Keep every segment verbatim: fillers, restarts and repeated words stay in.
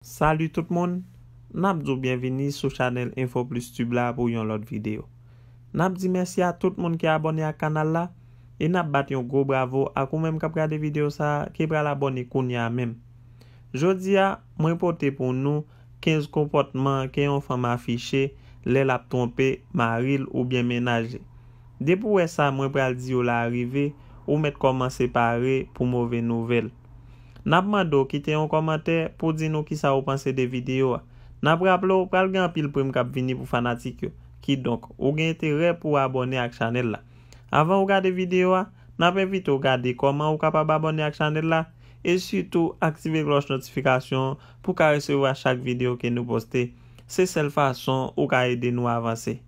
Salut tout moun, n ap di w byenvini sou chanèl Info Plus Tube la pou yon lòt videyo. N ap di mèsi a tout moun ki abòne ak kanal la, e n ap bat yon gwo bravo ak ou menm k ap gade videyo sa a ki pral abòne kounye a menm. Jodi a, mwen pote pou nou kenz konpòtman ke yon fanm afiche lè l ap twonpe mari l oubyen mennaj li. Depi w wè sa mwen pral di yo la rive, ou mèt kòmanse pare pou move nouvèl. N ap mande w kite yon kòmantè pou di nou kisa ou panse de videyo a. N ap raple w, pral gen anpil prim k ap vini pou fanatik yo. Kidonk, ou gen enterè pou w abòne ak chanèl la. Avan ou gade videyo a, n ap envite w gade kòman ou kapab abòne ak chanèl la e sitou aktive klòch notifikasyon an pou w ka resevwa chak videyo ke nou poste. Se sèl fason ou ka ede nou avanse.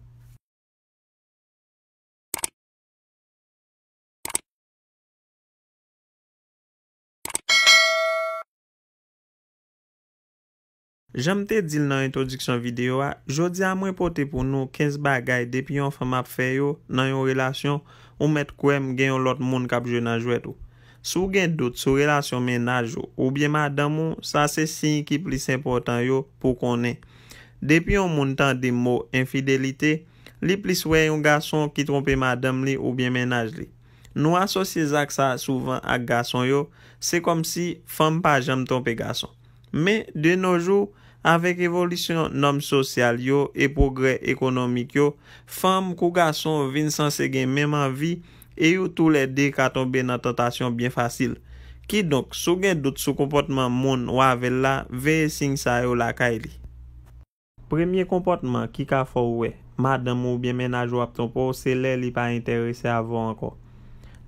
Jan m te di l nan entwodiksyon videyo a, jodi a mwen pote pou nou kenz bagay depi yon fanm ap fè yo nan yon relasyon, ou mèt kwè m gen yon lòt moun k ap jwe nan jwèt ou. Si w gen dout sou relasyon mennaj ou oubyen madanm ou, sa se siy ki plis enpòtan yo pou w konnen. Depi yon moun tande mo enfidelite, li plis wè yon gason ki twonpe madanm li oubyen mennaj li. Nou asosye zak sa a souvan ak gason yo, se kòmsi fanm pa janm twonpe gason. Men, de nos jours, avèk evolisyon nòm sosyal yo e pwogrè ekonomik yo, fanm kou gason vin sanse gen menm anvi e yo toulède ka tonbe nan tantasyon byen fasil. Kidonk, si w gen dout sou konpòtman moun w avè l la, veye siy sa yo lakay li. Premye konpòtman ki ka fè w wè madanm ou oubyen mennaj ou ap twonpe w, se lè li pa enterese avè w ankò.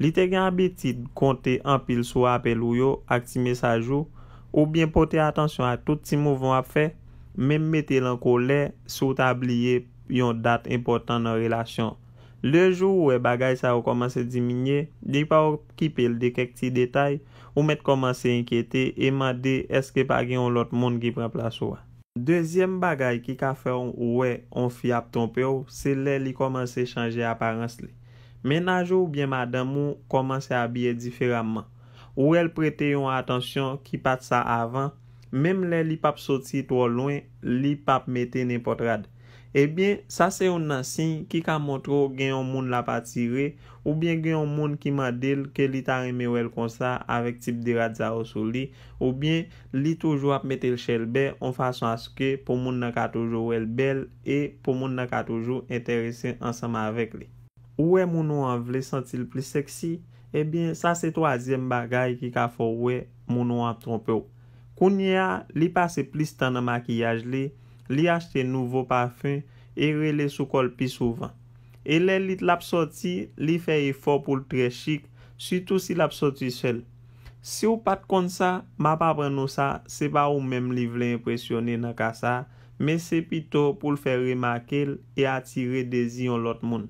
Li te gen abitid konte anpil sou apèl ou yo ak ti mesaj ou, oubyen pote atansyon a tout ti mouvman w ap fè, menm mete l an kolè si w ta bliye yon dat enpòtan nan relasyon an. Lejou ou wè bagay sa yo kòmanse diminye, li pa okipe l de kèk ti detay, ou mèt kòmanse enkyete e mande èske pa gen yon lòt moun ki pran plas ou a. Dezyèm bagay ki ka fè w wè yon fi ap twonpe w, se lè li kòmanse chanje aparans li. Mennaj ou oubyen madanm ou kòmanse abiye diferaman. Ou wè l prete yon atansyon ki pa t sa avan, menm lè li p ap soti twò lwen, li p ap mete nenpòt rad. Ebyen, sa se youn nan siy ki ka montre w gen yon moun l ap atire, oubyen gen yon moun ki mande l ke li ta renmen wè l konsa avèk tip de rad sa yo sou li, oubyen li toujou ap mete l chèlbè, yon fason aske pou moun nan ka toujou wè l bèl e pou moun nan ka toujou enterese ansanm avèk li. Ou wè moun ou an vle santi l plis sèksi, ebyen, sa se twazyèm bagay ki ka fè w wè moun ou an ap twonpe w. Kounye a, li pase plis tan nan makiyaj li, li achte nouvo pafen e rele sou kò l pi souvan. E lè li l ap sòti, li fè efò pou l trè chik, sitou si l ap sòti sèl. Si w pa t konn sa, m ap aprann ou sa, se pa ou menm li vle enpresyone nan ka sa, men se pito pou l fè remake l e atire dezi yon lòt moun.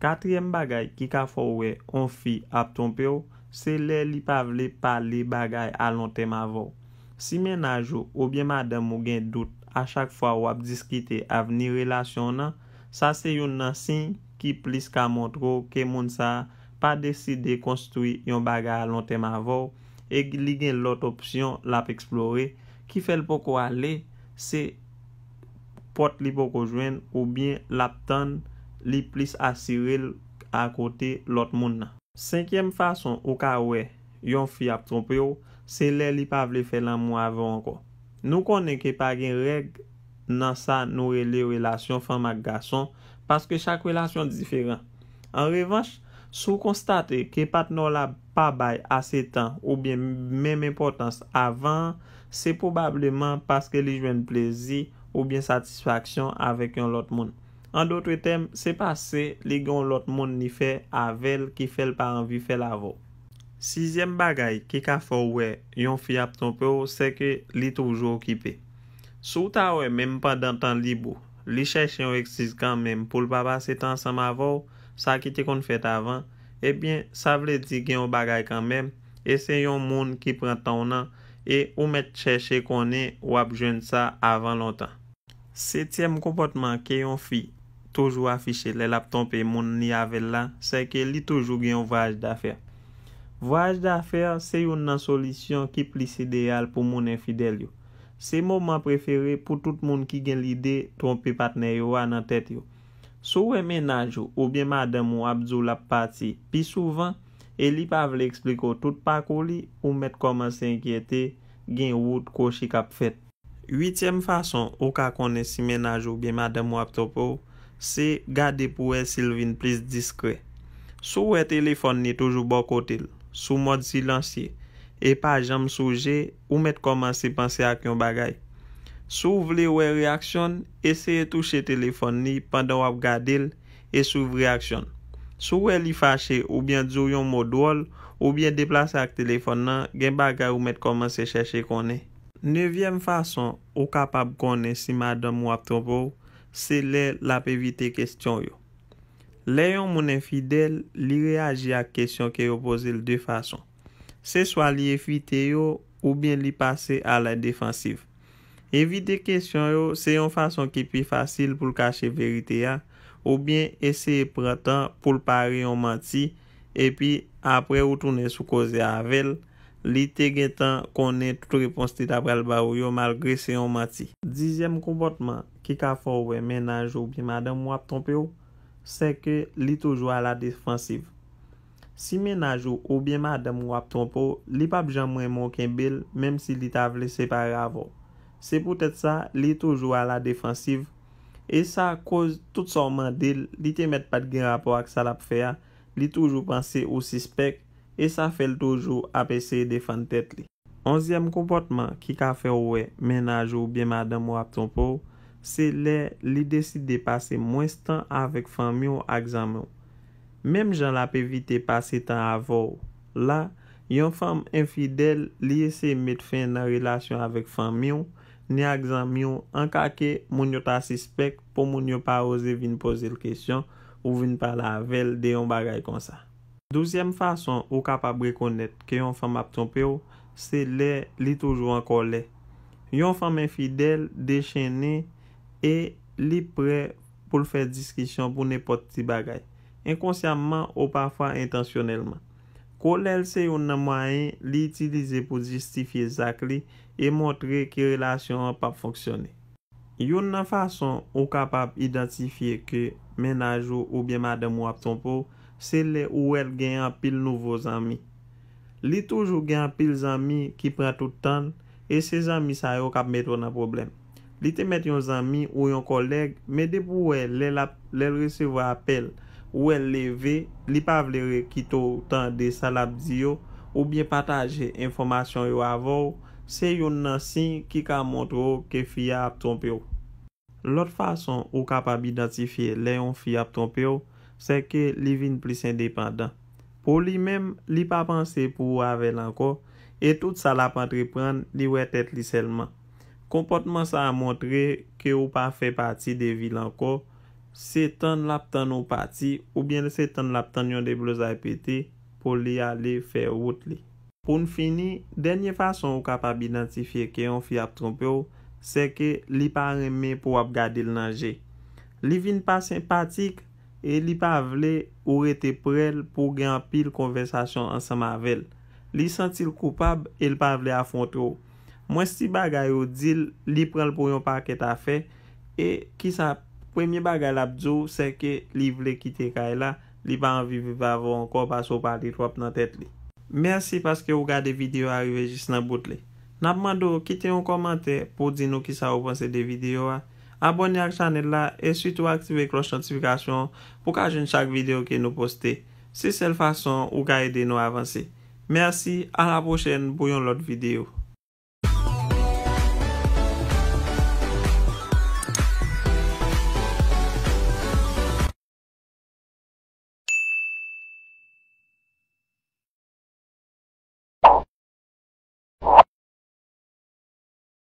Katriyèm bagay ki ka fè w wè yon fi ap twonpe w, se lè li pa vle pale bagay alontèm avè w. Si mennaj ou oubyen madanm ou gen dout a chak fwa w ap diskite avni relasyon w nan, sa se youn nan siy ki plis ka montre w ke moun sa a pa deside konstwi yon bagay alontèm avè w e li gen lòt opsyon l ap eksplore ki fè l poko ale, se pòt li poko jwenn oubyen l ap tann li plis asire l akote lòt moun nan. Senkyèm fason ou ka wè yon fi ap twonpe w, se lè li pa vle fè lanmou avè w ankò. Nou konnen ke pa gen règ nan sa nou rele relasyon fanm ak gason, paske chak relasyon diferan. An revanch, si w konstate ke patnè w la pa bay ase tan oubyen menm enpòtans avan an, se pwobableman paske li jwenn plezi oubyen satisfaksyon avèk yon lòt moun. An dòt tèm, se paske li gen yon lòt moun li fè avè l ki fè l pa anvi fè l avè w. Sizyèm bagay ki ka fè w wè yon fi ap twonpe w, se ke li toujou okipe. Si w ta wè menm pandan tan lib ou, li chèche yon eskiz kanmenm pou l pa pase tan ansanm avè w, sa ki te konn fèt avan, ebyen, sa vle di gen yon bagay kanmenm, e se yon moun ki pran tan w nan, e ou mèt chèche konnen w ap jwenn sa avan lontan. Setyèm konpòtman ke yon fi toujou afiche lè l ap twonpe moun li avè l la, se ke li toujou gen yon vwayaj dafè. Vwayaj dafè se youn nan solisyon ki plis ideyal pou moun enfidèl yo. Se moman prefere pou tout moun ki gen lide twonpe patnè yo a nan tèt yo. Si w wè mennaj ou oubyen madanm ou ap di w l ap pati pi souvan e li pa vle eksplike w tout pakou li, ou mèt kòmanse enkyete, gen wout kwochi k ap fèt. Uityèm fason ou ka konnen si mennaj ou oubyen madanm ou ap twonpe w, se gade pou w wè si l vin plis diskrè. Si w wè telefòn li toujou bò kote l, sou mòd silansye, e pa janm sou je, ou mèt kòmanse panse ak yon bagay. Si w vle wè reyaksyon l, eseye touche telefòn li pandan w ap gade l e swiv reyaksyon l. Si w wè li fache oubyen di w yon mo dwòl oubyen deplase ak telefòn nan, gen bagay ou mèt kòmanse chèche konnen. Nevyèm fason ou kapab konnen si madanm ou ap twonpe w, se lè l ap evite kesyon yo. Lè yon moun enfidèl, li reyaji ak kesyon ke yo poze l de fason. Se swa li evite yo, oubyen li pase a la defansiv. Evite kesyon yo, se yon fason ki pi fasil pou l kache verite a, oubyen eseye pran tan pou l pare yon manti, epi apre ou tounen sou koze avè l, li te gentan konnen tout repons li ta pral ba ou yo, malgre se yon manti. Dizyèm konpòtman ki ka fè w wè mennaj ou oubyen madanm ou ap twonpe w, se ke li toujou a la defansiv. Si mennaj ou oubyen madanm ou ap twonpe w, li p ap janm renmen w kenbe l, menm si li ta vle separe avè w. Se poutèt sa, li toujou a la defansiv, e sa koz tout sa w mande l, li te mèt pa t gen rapò ak sa l ap fè a, li toujou panse ou sispèk, e sa fè l toujou ap eseye defann tèt li. Onzyèm konpòtman ki ka fè w wè mennaj ou oubyen madanm ou ap twonpe w, se lè li deside pase mwens tan avèk fanmi w ak zanmi w. Menm jan l ap evite pase tan avè w la, yon fanm enfidèl, li eseye met fen nan relasyon avèk fanmi w, ni ak zanmi w, an ka ke moun yo ta sispèk pou moun yo pa oze vin poze l kesyon ou vin pale avè l de yon bagay konsa. Douzyèm fason ou kapab rekonèt ke yon fanm ap twonpe w, se lè li toujou an kòlè. Yon fanm enfidèl, dechennen, e li prè pou l fè diskisyon pou nenpòt ti bagay, enkonsyamman ou pafwa entansyonèlman. Kòlè l se youn nan mwayen li itilize pou l jistifye zak li e montre ke relasyon an p ap fonksyone. Youn nan fason ou kapab idantifye ke mennaj ou oubyen madanm ou ap twonpe w, se lè ou wè l gen anpil nouvo zanmi. Li toujou gen anpil zanmi ki pran tout tan l, e se zanmi sa yo k ap mete w nan pwoblèm. Li te mèt yon zanmi ou yon kòlèg, men depi w wè lè l ap, lè l resevwa apèl, ou wè l leve, li pa vle re-, kite w tande sa l ap di yo, oubyen pataje enfòmasyon yo avè w, se youn nan siy ki ka montre w ke fi a ap twonpe w. Lòt fason ou kapab idantifye lè yon fi ap twonpe w, se ke li vin plis endepandan. Pou li menm, li pa panse pou ou avè l ankò, e tout sa l ap antreprann, li wè tèt li sèlman. Konpòtman sa a montre ke ou pa fè pati de vi l ankò, se tann l ap tann ou pati, oubyen se tann l ap tann yon deblozay pete pou li ale fè wout li. Pou n fini, dènye fason ou kapab idantifye ke yon fi ap twonpe w, se ke li pa renmen pou w ap gade l nan je. Li vin pa senpatik e li pa vle ou rete prè l pou w gen anpil konvèsasyon ansanm avè l. Li santi l koupab e l pa vle afwonte w. Mwens ti bagay ou di l, li pran l pou yon pakèt afè, e kisa premye bagay l ap di w, se ke li vle kite kay la, li pa anvi viv avè w ankò paske w pale twòp nan tèt li. Mèsi paske ou gade videyo a rive jis nan bout li. N ap mande w kite yon kòmantè pou w di nou kisa ou panse de videyo a. Abòne ak chanèl la e sitou aktive klòch notifikasyon pou w ka jwenn chak videyo ke nou poste. Se sèl fason ou ka ede nou avanse. Mèsi, a la pwochèn pou yon lòt videyo.